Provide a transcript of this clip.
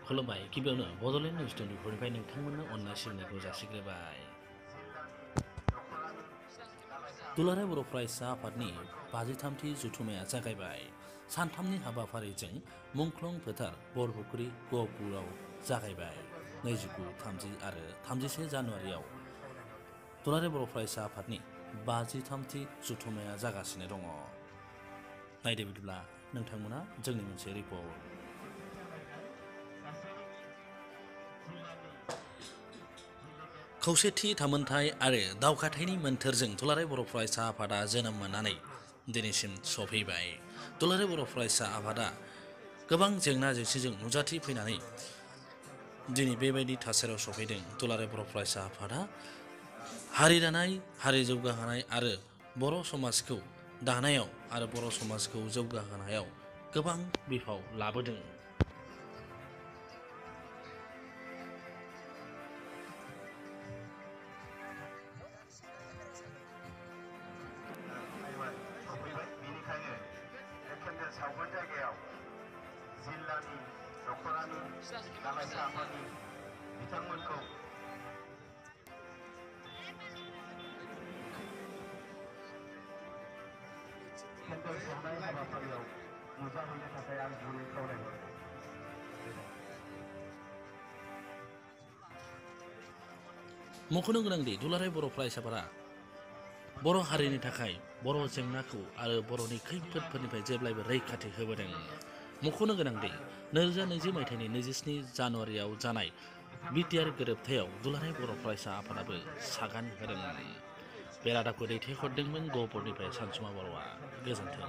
खुलुमबाय गिबियावनो बड'लेण्ड निउस 24निफ्राय नोंथांमोननो अननाय सिबिनायखौ जासिग्रोबाय। दुलाराय बर' फरायसा आफादनि 53थि जथुम्माया जागायबाय। सानथामनि हाबाफारिजों मुंख्लं फोथार बरपुख्रि गहपुराव जागायबाय। 29, 30 आरो 31 जानुवारियाव दुलाराय बर' फरायसा आफादनि 53थि जथुम्माया जागासिनो दङ। नायदो बिदिब्ला नोंथांमोना जोंनि मोनसे रिपर्ट। खौसेथि थामोनथाय आरो दावगाथायनि मोन्थोरजों दुलाराय बर' फरायसा आफादा जोनोम मोननानै दिनैसिम सफैबाय। दुलाराय बर' फरायसा आफादा गोबां जेंना जेंसिजों नुजाथि फैनानै दिनै बेबायदि थासारियाव सफैदों। दुलाराय बर' फरायसा आफादा हारि दानाय, हारि जौगाहोनाय आरो बर' समाजखौ दानायाव आरो बर' समाजखौ जौगाहोनायाव गोबां बिफाव लाबोदों। सावगोन जायगायाव जिल्लानि दख'रानि गालायसा आफादनि बिथांमोनखौ केन्डेल सावनाय हाबाफारियाव नुजाहैनो थाखाय आं गुरै खावलायहरो। मख'नो गोनांदि दुलाराय बर' फरायसाफोरा बर' हारिनि थाखाय बर' जेंनाखौ आरो बर'नि खैफोदफोरनिफ्राय जेब्लायबो रैखाथि होबोदों। मख'नो गोनांदि 2020 मायथाइनि 27 जानुवारियाव जानाय बिटिआर गोरोबथायाव दुलाराय बर' फरायसा आफादाबो सागान होदोंमोन। बे रादाबखौ दैथायहरदोंमोन गहपुरनिफ्राय सानसुमा बर'आ। गोजोन्थों।